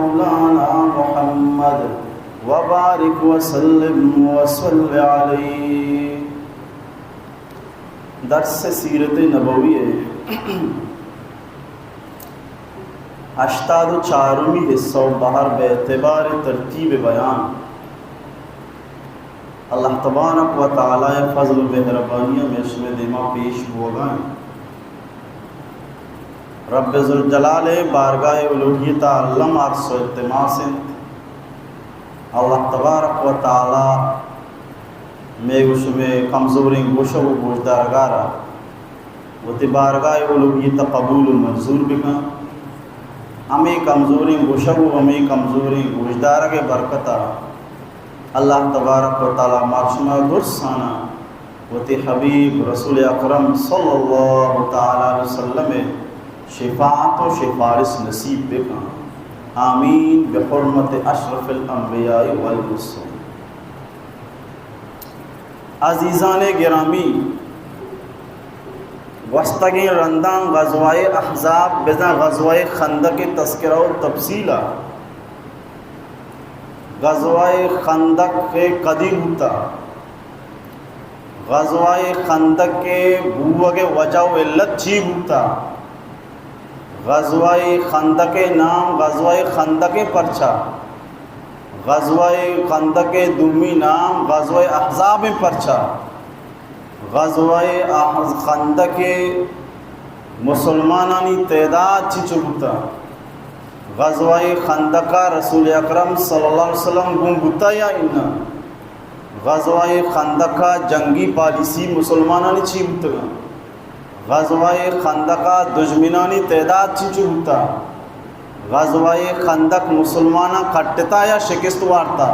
مولانا محمد وبارک وسلم وصل علیہ۔ درس سیرت نبوی ءِ ہشتاد و چارمی حصہ و بہر بہ اعتبار ترتیب بیان اللہ تبارک و تعالی ءِ فضل و مہربانی ءَ مئے شمئے دیما پیش بوگا انت۔ رب ذوالجلال ءِ بارگاہ الوہیت ءَ الم عرض و التماس انت، اللہ تبارک و تعالی مئے و شمئے کمزوریں گوشگ و گوشدارگا را وتی بارگاہ الوہیت ءَ قبول و منظور بکن۔ ہمے کمزوریں گوشگ و ہمے کمزوریں گوشدارگ ءِ برکت ءَ اللہ تبارک و تعالی ما شما درسانا وتی حبیب رسول اکرم صلی اللہ تعالی علیہ وسلم ءِ شفاعت و سفارش نصیب بکن۔ آمین بحرمت اشرف الانبیاء والمرسلین۔ عزیزان گرامی، گوستگیں رنداں غزوہ احزاب بزاں غزوہ خندق ءِ تذکرہ و تفصیل ءَ، غزوہ خندق ءِ کدی بوتا، غزوہ خندق ءِ بوگ ءِ وجہ و علت چی بوتا، غزوہ خندق ءِ نام غزوہ خندق ءَ پرچا؟ غزوہ خندق ءِ دومی نام غزوہ احزاب ءَ پرچا؟ غزوہ احز-، خندق ءَ مسلمانانی تعداد چنچو بوتا؟ غزوہ خندق ءَ رسول اکرم صلی اللہ علیہ وسلم گون بوتا یا اناں؟ غزوہ خندق ءَ جنگی پالیسی مسلمانانی چی بوتگاں؟ غزوہ خندق ءَ دژمنانی تعداد چنچو بوتا؟ غزوہ خندق مسلماناں کٹتا یا شکست وارتا؟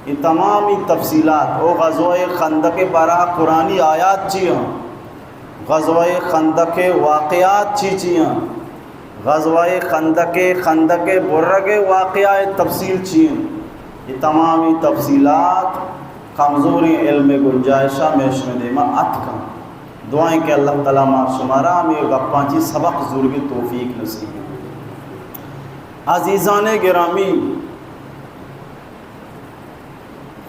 اے تمامی تفصیلات او غزوہ خندق ءِ بارہ ءَ قرآنی آیات چی آں؟ غزوہ خندق ءِ واقعات چی چی آں؟ غزوہ خندق ءِ، خندق ءِ برگ ءِ واقعہ ءِ تفصیل چی انت؟ اے تمامی تفصیلات کمزوریں علم ءِ گنجائش ءَ مئے شمئے دیما اتکاں۔ دعائیں کہ اللہ تعالی ما شمارا ہمے گپاں چی سبق زورگ ءِ توفیق نصیب بکنت۔ عزیزان گرامی،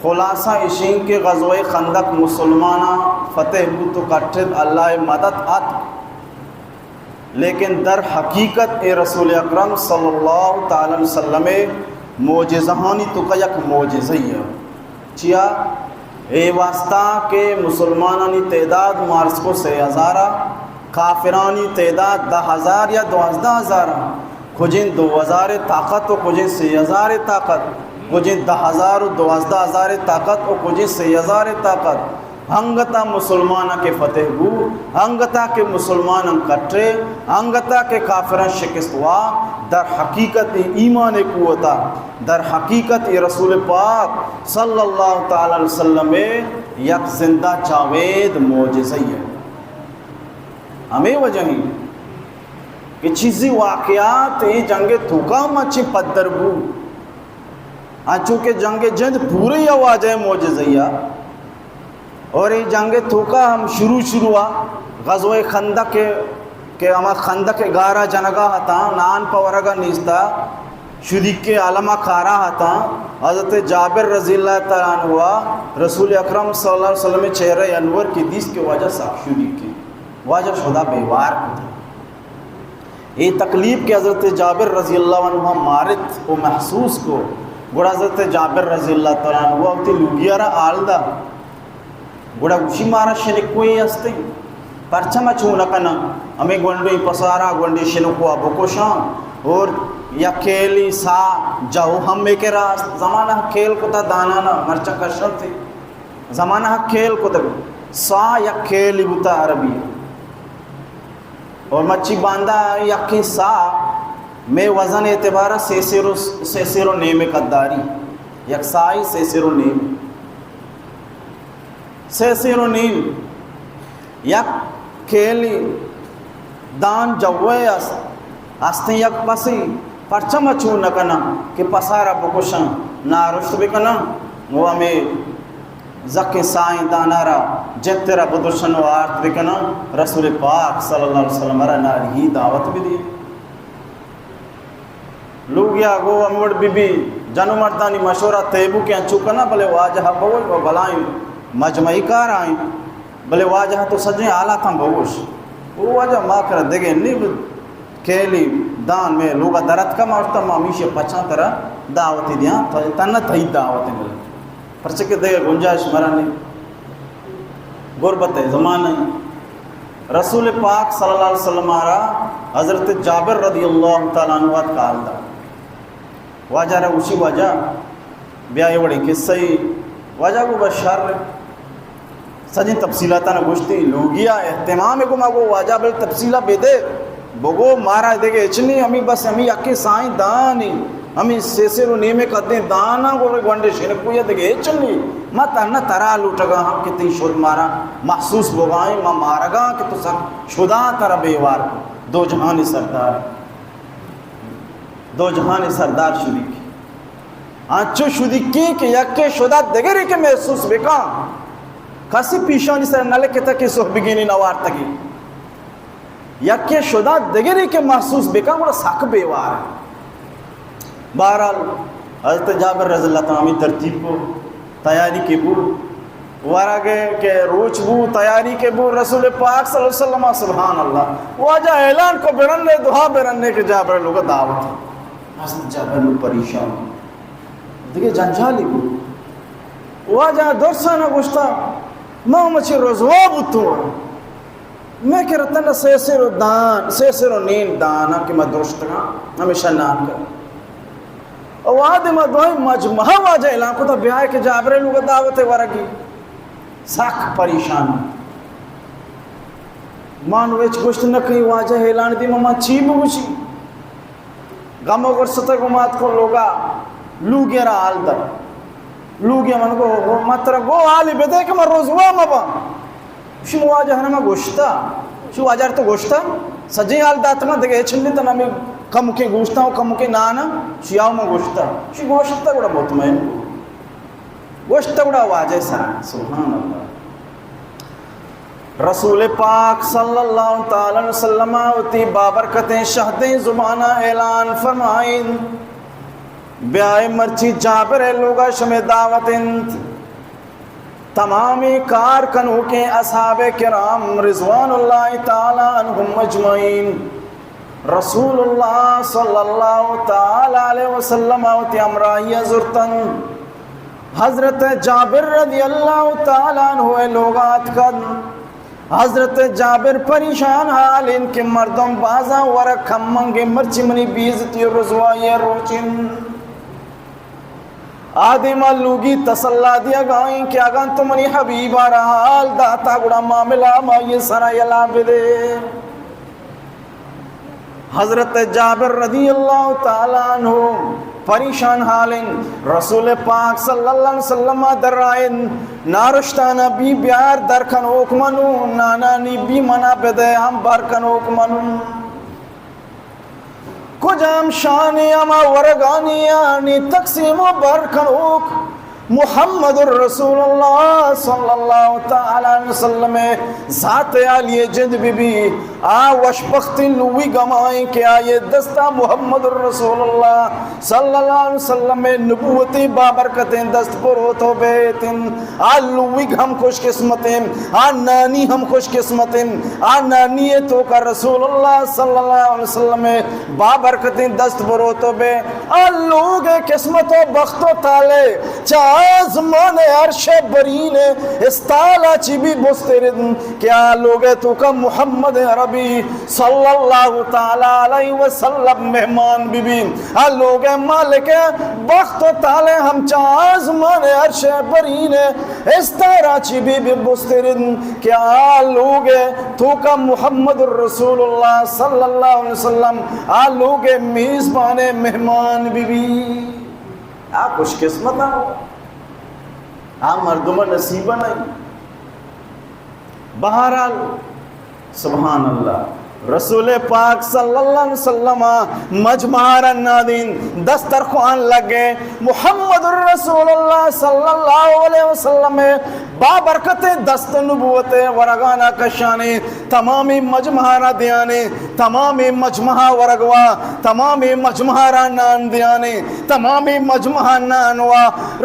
خلاصہ اشیں کہ غزوہ خندق مسلماناں فتح بوت و کٹت، اللہ ءِ مدد اتک، لیکن در حقیقت اے رسول اکرم صلی اللہ تعالی علیہ وسلم ءِ معجزہانی توکا یک معجزہ ءِ۔ چیا؟ اے واسطہ کہ مسلمانانی تعداد مارس کو سے ہزار ءَ، کافرانی تعداد دہ ہزار یا دوازدہ ہزار ءَ، کجیں دو ہزار ءِ طاقت و کجیں سے ہزار ءِ طاقت، کجیں دہ ہزار و دوازدہ ہزار ءِ طاقت و کجیں سے ہزار ءِ طاقت۔ انگتا مسلماناں کہ فتح بو، انگتا کہ مسلماناں کٹے، انگتا کہ کافراں شکست وا، در حقیقت اے ایمان ءِ قوتا، در حقیقت اے رسول پاک صلی اللہ تعالی علیہ وسلم ءِ یک زندہ جاوید معجزہ ءِ۔ ہمے وجہ ایں کہ چیزی واقعات اے جنگ ءِ توکا ہم انچیں پدر بو، انچو کہ جنگ ءِ جند پورے یا واجہ معجزہ ءِ۔ اور اے جنگ ءِ توکا ہم شروع شروع ءَ غزوہ خندق ءِ کہ ہما خندق ءِ گارا جنگا ہتاں، نان پہ ورگا نیستا، شدیکے علما کارا ہتاں۔ حضرت جابر رضی اللہ تعالی عنہ ءَ رسول اکرم صلی اللہ علیہ وسلم ءِ چہرہ انور کہ دیست کہ واجہ سک شدیکے، واجہ شدا بیوار کتا۔ اے تکلیف کہ حضرت جابر رضی اللہ عنہ مارت و محسوس کو، گڑا حضرت جابر رضی اللہ تعالی عنہ وتی لوگی ءَ را حال دا۔ گڑا گوشی، مارا شنکوئے ہستیں، پرچا ما چون نہ کناں؟ ہمے گونڈیں پسارا گونڈیں شنکوا بکشاں اور یک کیلی سا جاؤ ہم مے کرا است۔ زمانہ کیل کتا دانانا مرچا کشنتے۔ زمانہ کیل کتگ، سا یک کیلی بوتا عربی۔ اور مچی باندا یکیں سا مے وزن اعتبارا سے سیر و، سے سیر و نیم قداری، یک سائی سے سیر و نیم، سے سیر و نیم، یک کیلی دان جوے است، استیں یک پسی، پرچا ما چون نہ کناں کہ پسارا بکشاں، نارشت بکناں، و ہمے زکیں سائیں دانا را جت ءَ را بدرشن و آرت بکناں، رسول پاک صلی اللہ علیہ وسلم ءَ را ناریگی دعوت بدی۔ لوگیا گو ہموڑ بی بی، جن و مردانی مشورہ تیبو کہ انچو کنا، بلے واجہ بوش و بلائیں مجمعی کار آئیں، بلے واجہ تو سجیں حالاتاں بوش۔ او واجہ ما کرا دگے نی کیلی دان میں لوگا درت کا مارتا، ما میشے پچاں ترا دعوتی دیاں، تنہ تئی دعوت مل۔ پرچہ کہ دگہ گنجائش مرا نہیں، غربت ءِ زمانہ ءَ۔ رسول پاک صلی اللہ علیہ وسلم ءَ را حضرت جابر رضی اللہ تعالیٰ عنہ ءَ کال دا، واجہ را گوشی، واجہ بیا اے وڑیں قصہ ای۔ واجہ گو بس شر، سجیں تفصیلاتاں گوشتی، لوگیا اہتمام کو ما گو واجہ بل تفصیلہ بدے۔ بگو مارا دگہ ہچ نی، ہمیں بس ہمیں یکیں سائیں دانی، ہمیں سے سیر و نیمے قدیں دانا گو گونڈے شنکویا دگہ ہچ نی۔ ما تہنا ترا لوٹگا ہم کہ تئی شد مارا محسوس بگائیں، ما مارگا کہ تو سک شدا ترا بیوار کو۔ دو جہانی سردار، دو جہانی سردار شدیکی۔ انچو شدیکی کہ یکے شدا دگرے کہ محسوس بکا، کسی پیشانی سر نلکتا کہ سہبگینی نوارتگی۔ یکے شدا دگرے کہ محسوس بکن، گڑا سک بیوار انت۔ بہرحال، حضرت جابر رضی اللہ تعالیٰ عنہ ہمیں ترتیب کو تیاری کے بو، ورگے کہ روچ بو، تیاری کے بو، رسول پاک صلی اللہ علیہ وسلم، سبحان اللہ، واجہ اعلان کو برنے، دعا برنے کہ جابر لوگ دعوت۔ حضرت جابر لوگ پریشان، دگہ جنجالی بو۔ واجہ درسانا گوشتا، ما مچے رسوا بوتوں۔ میں کہ رتن سے سر و دان، سے سر و نیم دانا کہ ما درشتگاں، ہمیشہ نان کر۔ او وہدے ما دوئیں مجمع واجہ اعلان کتا، بیائے کہ جابر لوگ دعوت ورگی۔ سک پریشان۔ ما نو ہچ گوشت نہ کئی، واجہ اعلان دی، ما چی بگوشی؟ غم و غصت گمات کو لوگا، لوگے را حال دا۔ لوگے من گو، من ترا گو حالی بدے کہ من رسوا مباں۔ شی واجہ نہ ما گوشتا۔ شی واجہ تو گوشتا، سجیں حال دات ما دگہ ہچ نی تنا میں کم کے گوشتا و کم کے نانا، شی آو ما گوشتا۔ شی گوشتا گڑا مطمئن کو۔ گوشت گڑا واجہ سرا، سبحان اللہ۔ رسول پاک صلی اللہ تعالی علیہ وسلم وتی بابرکتیں شہدیں زبانا اعلان فرمائیں، بیائے مرچی جابر لوگا شمے دعوت انت۔ تمامی کار کنوکیں اصحاب کرام رضوان اللہ تعالی عنہم اجمعین رسول اللہ صلی اللہ تعالی علیہ وسلم وتی ہمراہی زرتن۔ حضرت جابر رضی اللہ تعالی عنہ لوگا اتکن۔ حضرت جابر پریشان حال ان کہ مردم بازاں ورگ کمنگ، مرچی منی بے عزتی و رسوائی روچن۔ آدم لوگی تسلا دیگائیں کہ اگاں تو منی حبیب را حال داتا گڑا معاملہ ما یہ سرا یلا بدے۔ حضرت جابر رضی اللہ تعالی عنہ پریشان حالیں، رسول پاک صلی اللہ علیہ وسلم درائیں، نارشتانا بی بیار در کنوک منو، نانانی بی منا بدے ہم بر کنوک منو۔ کجام شانی ہما ورگانی آنی تقسیم و بر کنوک محمد رسول اللہ صلی اللہ تعالی علیہ وسلم ذات عالی جند بی بی، آ وشبختی لوی گمائیں کہ آئیے دستا محمد رسول اللہ صلی اللہ علیہ وسلم نبوتی بابرکتیں دست بروتو بیتن۔ آ لوگ ہم خوش قسمتیں، آ نانی ہم خوش قسمتیں۔ آ نانی توکا رسول اللہ صلی اللہ علیہ وسلم بابرکتیں دست بروتو بے۔ آ لوگ قسمت و بخت و تالے چہ آزمان عرش برین استالا چی بی بسترن کہ آ لوگ توکا محمد عربی صلی اللہ تعالی علیہ وسلم مہمان بی بی۔ آ لوگ مالک بخت و تالے ہم چہ آزمان عرش برین استارا چی بی بی بسترن کہ آ لوگ توکا محمد رسول اللہ صلی اللہ علیہ وسلم آ لوگ میزبان مہمان بی بی۔ آ خوش قسمت آ، آ مردم نصیب نہیں۔ بہرحال، سبحان اللہ، رسول پاک صلی اللہ علیہ وسلم مجمع رنادین، دسترخوان لگے، محمد رسول اللہ صلی اللہ علیہ وسلم بابرکتیں دست نبوت ءِ ورگانا کشانے، تمامیں مجمع را دیانے، تمامیں مجمع ورگوا، تمامیں مجمع را نان دیانے، تمامیں مجمع نانوا۔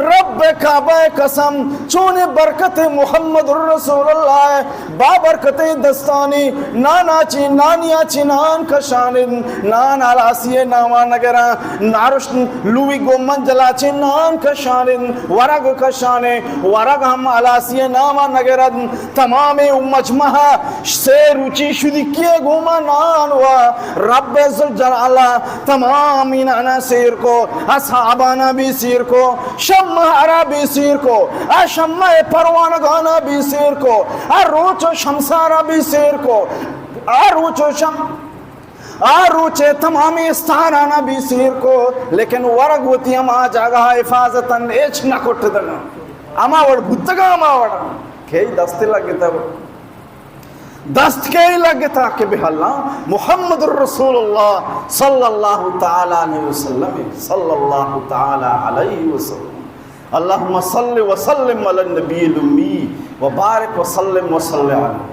رب کعبہ قسم، چونیں برکت محمد رسول اللہ بابرکتیں دستانی نانا چی، نانیا چی نان کشانن، نان ہلاسی ناما نگراں، نارشت لوی گو منجلا چی نان کشانن، ورگ کشانے، ورگ ہم ہلاسی ناما نگرد۔ تمام مجمع سے روچی شدیکی گوما نان و رب ذوالجلال تمام اینانا سیر کو، اصحابانا بھی سیر کو، شمع را بھی سیر کو، آ شمع پروانگانا بھی سیر کو، آ روچ و شمسارا بھی سیر کو، آ روچ و شم آ روچ تمام استارانا بھی سیر کو، لیکن ورگ وتی ہما جاگہ حفاظتاً ہچ نہ کٹتگا، ہما وڑ بوتگا ہما وڑ۔ کئی دست لگتا؟ دست کئی لگتا کہ بہ اللہ محمد رسول اللہ صلی اللہ تعالی علیہ وسلم، صلی اللہ تعالی علیہ وسلم۔ اللہم صل وسلم علی النبی الامی وبارک وسلم وصلی علیہ۔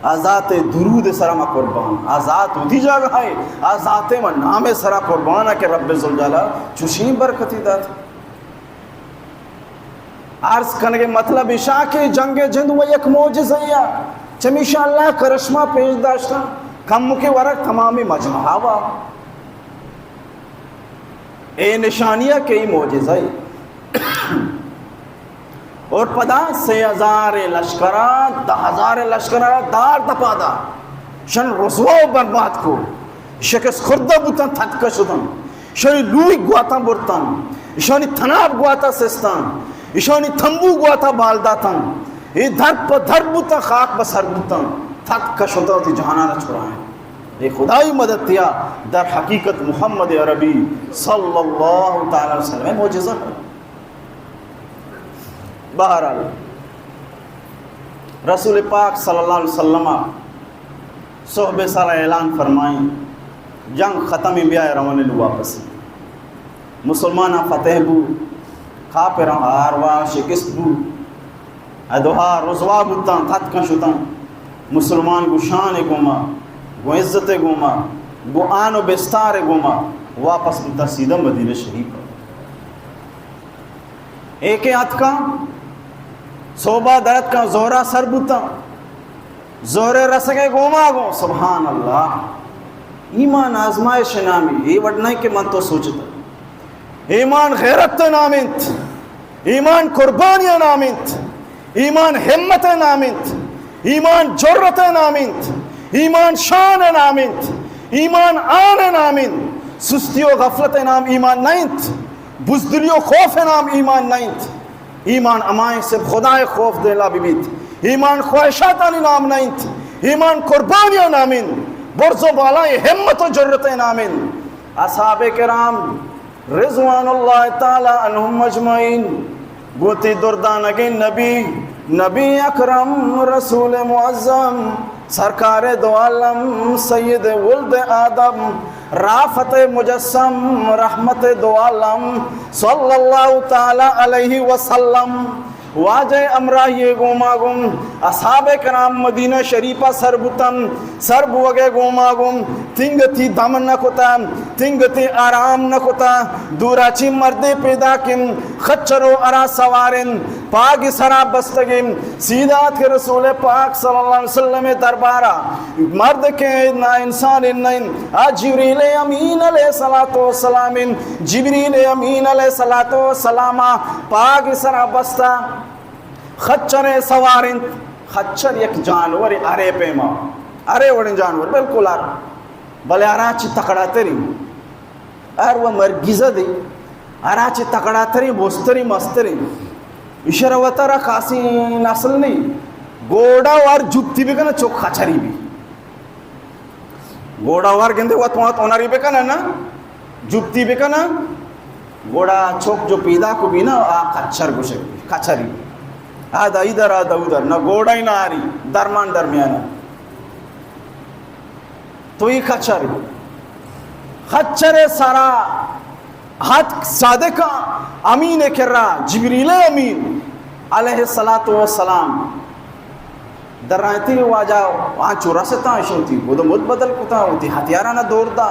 آ ذات درود سرا ما قربان، آ ذات وتی جاگہ ہے، آ ذات ما نام سرا قربان کہ رب ذوالجلال چوشیں برکتی دات۔ عرض کنگے مطلب اشا کہ جنگ جند و یک معجزہ یا، چمیشا اللہ کرشما پیش داشتا، کم کے ورگ تمامی مجمع ہوا۔ اے نشانی ء کہ اے معجزہ ء۔ اور پدا سے ہزار لشکر ء، دہ ہزار لشکر ء دار دپا دا، شن رسوا و برباد کو، شکست خوردہ بوتن، تھتکہ شتن، شانی لوئی گواتاں برتن، شانی تناب گواتا سستن، شانی تمبو گواتا بال داتن، اے در پہ در بوتن، خاک بہ سر بوتن، تھتکہ شتن، وتی جانانا چھڑائیں۔ اے خدائی مدد تیا در حقیقت محمد عربی صلی اللہ تعالی علیہ وسلم معجزہ۔ بہرحال، رسول پاک صلی اللہ علیہ وسلم صحب سر اعلان فرمائیں، جنگ ختم، بیائے رونے لو واپس۔ مسلمان فتح بو، کافراں ہار و شکست بو۔ ادوہا رسوا بوتاں، تھتکاں شتاں۔ مسلمان گو شان گوما، گو عزت گوما، گو آن و بستار گوما واپس بوتاں سیدھا مدینہ شریف۔ اے کہ اتکاں، صوبہ درتکاں، زہرا سر بوتاں۔ زہرے رسگے گوما گوں، سبحان اللہ۔ ایمان آزمائش نامی، اے وڑ نہیں کہ من تو سوچتا۔ ایمان غیرت نام انت، ایمان قربانی نام انت، ایمان ہمت نام انت، ایمان جرت نام انت، ایمان شان نام انت، ایمان آن نام انت۔ سستی و غفلت نام ایمان نہ انت، بزدلی و خوف نام ایمان نہ انت۔ ایمان ہمائیں صرف خدائے خوف دلا بہ بیت۔ ایمان خواہشاتانی نام نہ انت۔ ایمان قربانی نام انت۔ برز و بالائیں ہمت و جرت نام انت۔ اصحاب کرام رضوان اللہ تعالی عنہم اجمعین گوتی دردانگیں نبی، نبی اکرم، رسول معظم، سرکار دو عالم، سید ولد آدم، رافت مجسم، رحمت دو عالم، صلی اللہ تعالی علیہ وسلم۔ واجہ ہمراہی گوما گوں اصحاب کرام مدینہ شریفہ سر بوتن، سر بوگے گوما گوں تنگتی دم نہ کتا، تنگتی آرام نہ کتا۔ دورا چی مردے پیدا کن، خچرو ارا سوارن، پاگ سرا بستگیں، سیدھا اتک رسول پاک صلی اللہ علیہ وسلم دربارا۔ مرد کہ نا انسان نہ انت، آ جبریل امین علیہ الصلوۃ والسلام انت۔ جبریل امین علیہ الصلوۃ والسلام پاگ سرا بستا، خچر سوار انت۔ خچر یک جانور ارے پیما، ارے وڑیں جانور، بالکل ار، بلے ارا چی تکڑا تری۔ ہر و مرگیزہ دے، ہرا چہ تکڑاتریں، بوستریں، مستریں۔ اشرا وترا خاصیں نسل نہیں۔ گوڑا وار جپتی بکن، چک خچری بی۔ گوڑا وار گندے وت وت اونری بکن نا، جپتی بکن۔ گوڑا چک جو پیدا کو بی نا، آ خچر گوشک بی، خچری بی۔ آ دا ادھر، آ دا ادھر، نہ گوڑا ہی نہ آری، درمان درمیانا۔ تو ای خچر، خچر سرا ہتک صادق امین کرا، جبریل امین۔ علیہ الصلوۃ والسلام درائینتی، واجہ آنچو رستاں، ایشی وتی گد و مد بدل کتاں، وتی ہتھیارانا دور دا،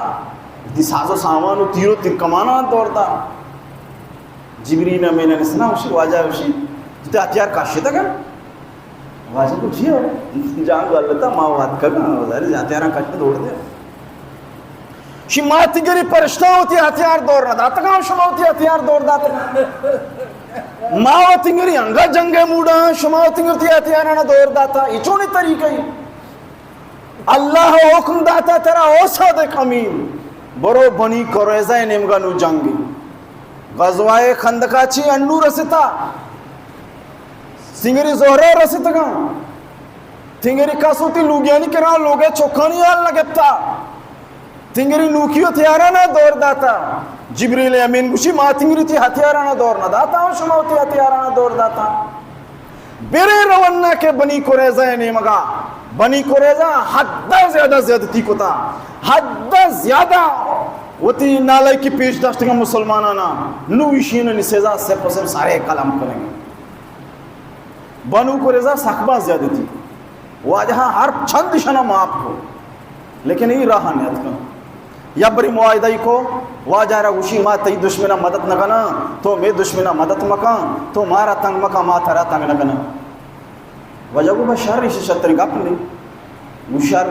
وتی ساز و سامان و تیر و تیر کماناں دور دا۔ جبریل امین علیہ السلام گوشی، واجہ گوشی، تو ہتھیار کشتگا؟ واجہ گوشی، جان غلطا، ما وت کگا، ظاہر ہے ہتھیاراں کشت دور دے۔ شی ما تنگری پرشتہ وتی ہتھیار دور نہ داتگاں، شما وتی ہتھیار دور داتگاں۔ ما و تنگری انگا جنگ موڈا، شما و تنگری ہتھیارانا دور داتا۔ ای چونی طریقہ ای؟ اللہ حکم داتا ترا، او صادق امین، برو بنی قریظہ نیمگا نو جنگی۔ غزوہ خندقا چی انو رستا، تنگری زہرہ رستگاں، تنگری کس وتی لوگیانی کرا لوگے چکانی حال نہ گپتا۔ تنگری نوکی ہتھیارانا دور داتا۔ جبریل امین گوشی، ما تنگری تی ہتھیارانا دور نہ داتا، شما وتی ہتھیارانا دور داتا۔ برے رونا کہ بنی قریظہ نیمگا، بنی قریظہ حد زیادہ زیادتی کتا، حد زیادہ وتی نالائکی پیش داشتگا مسلمانانا، نو ایشین نسیزا صرف و صرف سارے قلم کریں۔ بنو قریظہ سک باز زیادتی۔ واجہ ہر چند شنا معاف کو، لیکن ای راہ نیت کن۔ یا بری معاہدہ ای کو، واجہ را گوشی، ما تئی دشمنا مدد نہ کناں، تو مے دشمنا مدد مکن، تو مارا تنگ مکن، ما ترا تنگ نہ کناں۔ واجہ گو، بس شر، ایشی شتر گپ نہیں۔ گو شر۔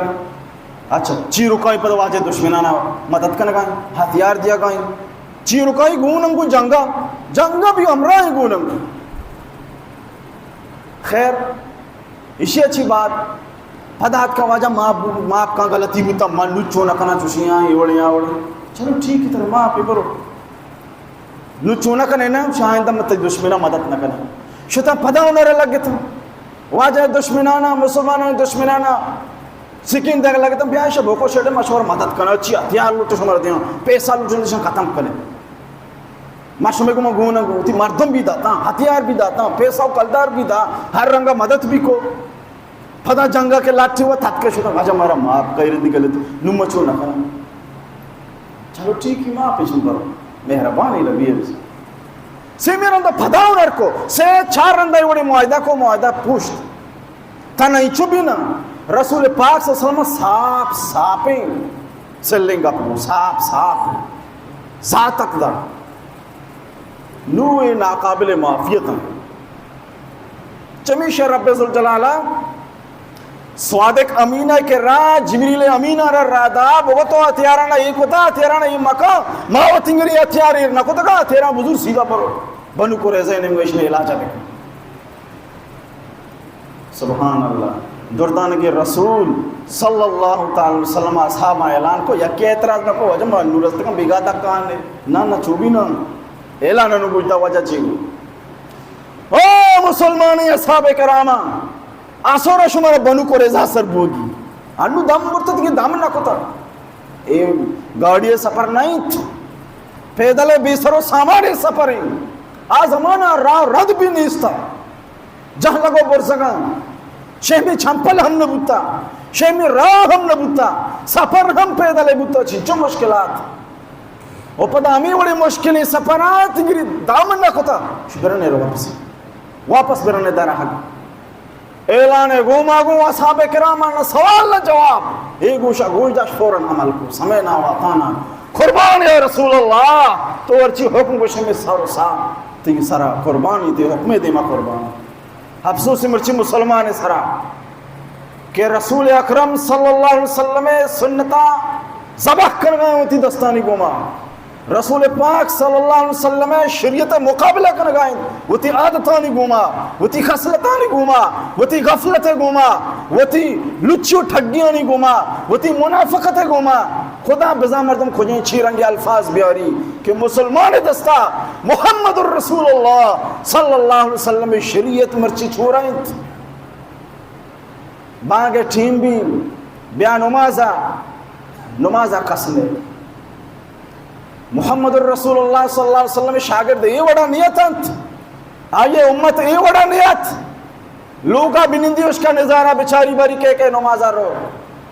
اچھا، چی رکائی پد واجہ دشمنانا مدد کنگائیں، ہتھیار دیا گائیں۔ چی رکائی گون انگو جنگا، جنگا بھی ہمراہ گون انگو۔ خیر، ایشی اچھی بات، پدا اتکا واجہ معاف، معاف کن، غلطی بوتا، من نو چو نہ کنا چوشی آں، اے وڑے آ وڑے۔ چلو ٹھیک ہے، ترا معاف ہے، برو۔ نو چو نہ کنے نا، شاہندہ من تئی دشمنا مدد نہ کنا۔ شتا پدا ہنر لگتا۔ واجہ دشمنانا، مسلمانان دشمنانا سکین دگ لگتا، بیا شب کو شڑے مشور مدد کنا، چی ہتھیار لوٹے شمار دیاں، پیسہ لوٹے نشان ختم کنے۔ ما شمے گو ما گون گو، تی مردم بھی داتا، ہتھیار بھی داتا، پیسہ و کلدار بھی دا، ہر رنگا مدد بھی کو۔ پدا جنگا کہ لاٹھی و تتکے شتا، واجہ مارا معاف کئی، رندی غلط، نو ما چو نہ کناں۔ چلو ٹھیک ہے، معاف ہے، چون برو، مہربانی لبی ہے۔ سے میں رندا پدا ہنر کو، سے چار رندا وڑے معاہدہ کو، معاہدہ پوشت۔ تن اینچو بھی نہ، رسول پاک صلی اللہ علیہ وسلم صاف صاف ہیں، سلنگ اپنو صاف صاف، ذات اقدر۔ نو اے ناقابل معافیت ہیں۔ چمیشہ رب ذوالجلالہ صادق امینہ کہ را جبریل امینہ را را دا، بگو تو ہتھیارانا اے کتا، ہتھیارانا اے مکا، ما و تنگری ہتھیار ایر نہ کتگا، ہتھیارا بزور سیدھا برو۔ بنو قریظہ نے مشن علاج بکن۔ سبحان اللہ۔ دردانگیں رسول صلی اللہ تعالی علیہ وسلم اصحاباں اعلان کو، یکے اعتراض نہ کو، واجہ ما نو رستگاں بیگاہ دکان نے۔ نہ، نہ، چو بھی نہ۔ اعلان انو بوجدا واجہ چی گو۔ او مسلمانیں اصحاب کراما، آسورا شمارا بنو قریظہ سر بوگی۔ انو دم برتت کہ دم نہ کتا۔ اے گاڑی سفر نہ انت۔ پیدل بے سر و سامان سفر انت۔ آ زمانہ راہ رد بھی نیستا۔ جہلگ و برزگاں، شہمی چمپل ہم نہ بوتا، شہمی راہ ہم نہ بوتا، سفر ہم پیدل بوتا، چنچو مشکلات۔ و پدا ہمیں وڑے مشکلیں سفرات گری دامن نہ کتا، شو برنے رو واپس، واپس برنے در حق۔ اعلان گوما گوں اصحاب کراماں، نہ سوال نہ جواب، اے گوشا گوش داشت فوراً عمل کو، سمعنا و اطعنا، قربان یا رسول اللہ، تو ورچی حکم گوشے میں سر و سا، تئی سرا قربانی، تئی حکمے دیما قربان۔ افسوس مرچی مسلمان سرا کہ رسول اکرم صلی اللہ علیہ وسلم سنتا ذبح کرگا وتی دستانی گوما، رسول پاک صلی اللہ علیہ وسلم شریعت مقابلہ کرگا وتی عادتانی گوما، وتی خصلتانی گوما، وتی غفلت گوما، وتی لچی و ٹھگیانی گوما، وتی منافقت گوما۔ خدا بزاں مردم کجیں چی رنگی الفاظ بیاری کہ مسلمان دستا محمد الرسول اللہ صلی اللہ علیہ وسلم شریعت مرچی چورا انت۔ بانگ ٹیم بھی، بیا نمازا، نمازا کس نے۔ محمد الرسول اللہ صلی اللہ علیہ وسلم شاگرد اے وڑا نیت انت، آئیے امت اے وڑا نیت۔ لوگا بنندی اشکا نظارہ بچاری باری کہ کہ نمازا رو۔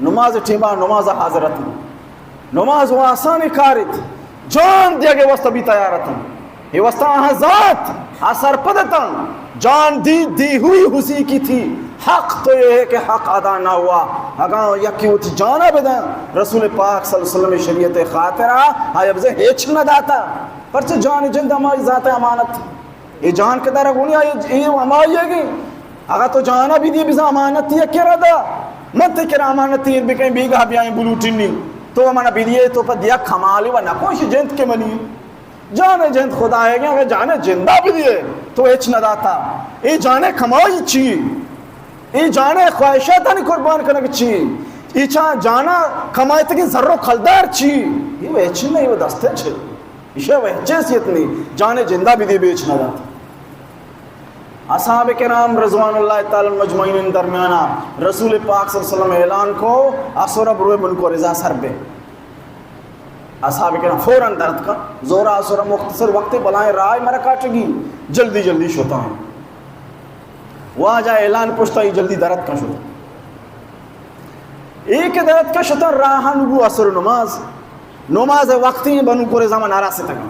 نماز ٹیما نمازا حاضر اتن۔ نماز و آسانی کار ات۔ جان دیگے واسطہ بھی تیار اتن۔ اے واسطہ آہاں زانت، آ سرپد اتاں، جان دی دی ہوئی اسی کی تھی، حق تو یہ ہے کہ حق ادا نہ ہوا۔ اگاں یکی وتی جانا بدن رسول پاک صلی اللہ علیہ وسلم شریعت خاطرہ، آیا بزن ہچ نہ داتا، پرچہ جان جند ہمائی ذات امانت۔ اے جان کہ در گونی آئی اے ہمائی ہے کہ اگاں تو جانا بھی دی بزن امانت یک کرا دا، من تے کرا امانت تیر بکیں بیگاہ بیائیں بلوٹنی، تو منا بھی دیے تو پہ دیا کمالی و نکوش جند کے منی۔ جان جند خدا ہے کہ اگر جان جندا بھی دیے تو ہچ نہ داتا۔ اے جان کمائی چی؟ اے جان خواہشاتانی قربان کنگ چی؟ اے چا جانا کمائے تگی زر و کلدار چی؟ یہ وہ ہچ نہیں، وہ دستے چھ۔ یہ وہ ہچ حیثیت نہیں۔ جان جندا بھی دیے بھی ہچ نہ داتا۔ اصحاب کرام رضوان اللہ تعالی مجمعین درمیانا رسول پاک صلی اللہ علیہ وسلم اعلان کو، اسورا بروے بنو قریظہ سر بے۔ اصحاب کرام فوراً درت کا، زورا اسورا مختصر وقت بلائیں راہ مرا کاٹگی، جلدی جلدی شتا ہیں۔ واجہ اعلان پشتا ہی جلدی درت کا شتا۔ ایک درت کا شتا راہ نبو اسر نماز، نماز وقتی بنو قریظہ من نارا ستگا۔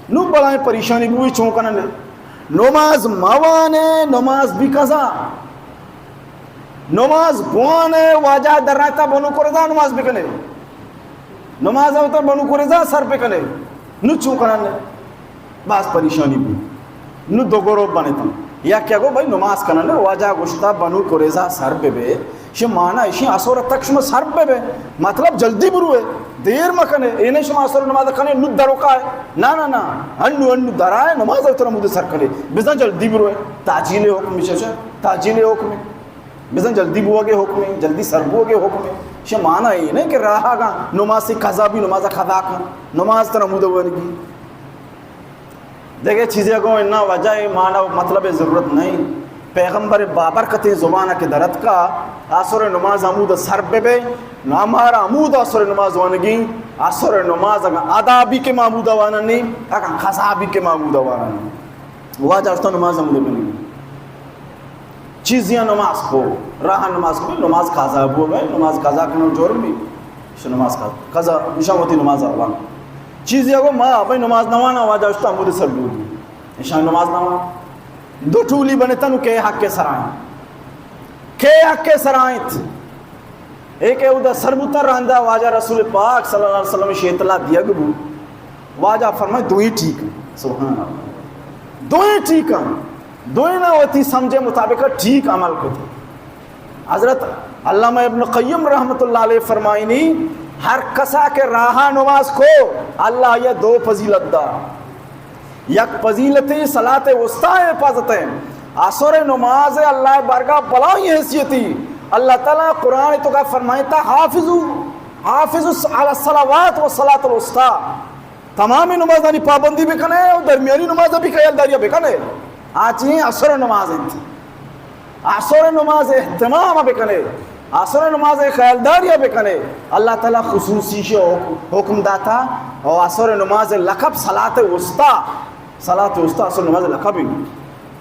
نو بلائیں پریشانی بوئی چون کنن۔ نماز موانے، نماز بھی قضا۔ نماز بوانے، واجہ درائتا بنو قریظہ نماز بکنے۔ نماز اوتر بنو قریظہ سر بکنے۔ نو چون کنن؟ باز پریشانی بو۔ نو دو گروپ بنتن۔ یک کہ گو بھائی نماز کنن، واجہ گوشتا بنو قریظہ سر ببے۔ شی مانا اشی اسور تک شما سر ببے۔ مطلب جلدی بروے، دیر مکنے۔ اے نہیں شما اسور نماز کنے نو دروکا ہے۔ نا نا نا، انو انو درائے نماز اوتر مود سر کنے۔ بزن جلدی بروے۔ تعجیل حکم ششا، تعجیل حکم۔ بزن جلدی بوگے حکم، جلدی سر بوگے حکم۔ شی مانا اے نہیں کہ راہ گا نماز قضا بھی نماز قضا کن۔ نماز تر مود ونگی۔ دگہ چیزے گوں انا واجہ اے مانا و مطلب ضرورت نہیں۔ پیغمبر بابرکتیں زبان کہ درت کا، اسر نماز ہمود سر ببے، نو ہمارا ہمود اسر نماز وانگی، اسر نماز اگاں ادا بھی کہ معمود واننی، اگاں قضا بھی کہ معمود واننی۔ واجہ اشتا نماز ہمود بنی۔ چیزیاں نماز کو، راہ نماز کو، نماز قضا بو گئے، نماز قضا کنو جرم بھی۔ شو نماز قضا، قضا، نشان ہوتی نماز آوان۔ چیزی اگو ما بھائی نماز نوانا، واجہ اشتا ہمود سر بودی۔ نشان نماز نوانا۔ دو ٹولی بنتن و کے حق سرائیں۔ کے حق سرائیں؟ اے کہ اودا سر بوتا راندا واجہ رسول پاک صلی اللہ علیہ وسلم شی اطلاع دیگ بو۔ واجہ فرمائے دوئی ٹھیک ہیں۔ سبحان اللہ۔ دوئی ٹھیک ہیں۔ دوئی نہ ہوتی سمجھے مطابق ٹھیک عمل کو۔ حضرت علامہ ابن قیم رحمت اللہ علیہ فرمائنی، ہر کسا کہ راہ نماز کو، اللہ یہ دو فضیلت دا۔ یک فضیلتی صلاۃ وسطی حفاظت ہے۔ عصر نماز اللہ بارگاہ بلائیں حیثیتی۔ اللہ تعالیٰ قرآن تو کا فرمائتا، حافظوا، حافظوا علی الصلوات والصلاۃ الوسطی۔ تمام نمازانی پابندی بکنے اور درمیانی نماز بھی خیالداری بکنے۔ آ چیئے عصر نماز انت۔ عصر نماز اہتمام بکنے، عصر نماز خیالداری بکنے۔ اللہ تعالیٰ خصوصی شی حکم داتا اور عصر نماز لقب صلاۃ وسطی، صلاۃ وسطی عصر نماز لقب ہی۔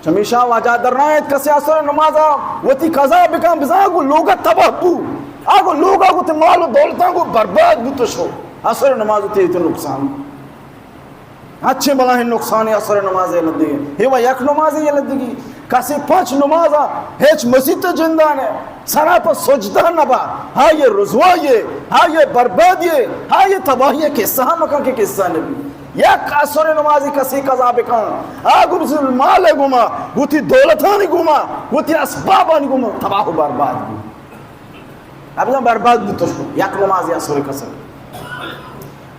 چمیشا واجہ درنائت کسی عصر نماز وتی قضا بکن بزاں گو لوگ تباہ بو، آگو لوگ آگو تے مال و دولتاں گو برباد بو تو شو۔ عصر نماز تے تو نقصان۔ اچھے بلاہیں نقصانے عصر نماز یلہ دیگی۔ ہیوا یک نماز یلہ دیگی۔ کسے پنچ نمازا ہچ مسیت جندانے سرا پہ سجدہ نبا۔ ہاں یہ رسوائیے، ہاں یہ بربادیے، ہاں یہ تباہی قصہ ہم کن کہ قصہ نبی۔ یک عصر نمازی کسے قضا بکن، آ گو بزل مال گوما، گوتی دولتانی گوما، گوتی اسبابانی گوما، تباہ و برباد بی۔ ابزان برباد بوت شو، یک نماز عصر کسر۔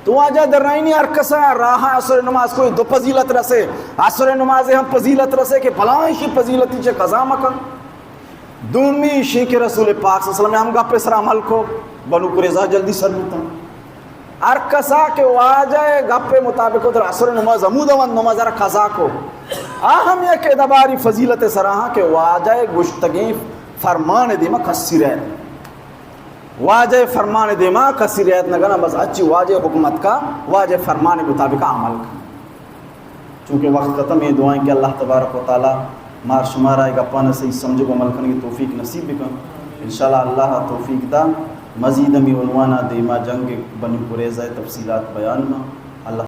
تو واجہ درائنی ہر کسا راہ عصر نماز کوئی دو فضیلت رسے، عصر نماز ہم فضیلت رسے کہ بلائیں شی فضیلتی چے قضا مکن۔ دومی شی کہ رسول پاک صلی اللہ علیہ وسلم ہم گپ سر عمل کو، بنو قریظہ جلدی سر بوتن۔ ہر کسا کہ واجہ گپ مطابق در عصر نماز ہمود وند نماز را قضا کو۔ آ ہم یک ادباری فضیلت سرا ہاں کہ واجہ گشتگیں فرمان دیما کسی رہت۔ واجہ فرمان دیما کسی رعایت نہ کنا، بس اچی واجہ حکومت کا، واجہ فرمان مطابق عمل کا۔ چونکہ وقت ختم ہے، دعائیں کہ اللہ تبارک و تعالی مار شمارا اے گپانا صحیح سمجھ و عمل کرنے کی توفیق نصیب بکن۔ انشاءاللہ اللہ توفیق دا، مزید ہمیں عنوانا دیما جنگ بنی قریظہ تفصیلات بیان ما۔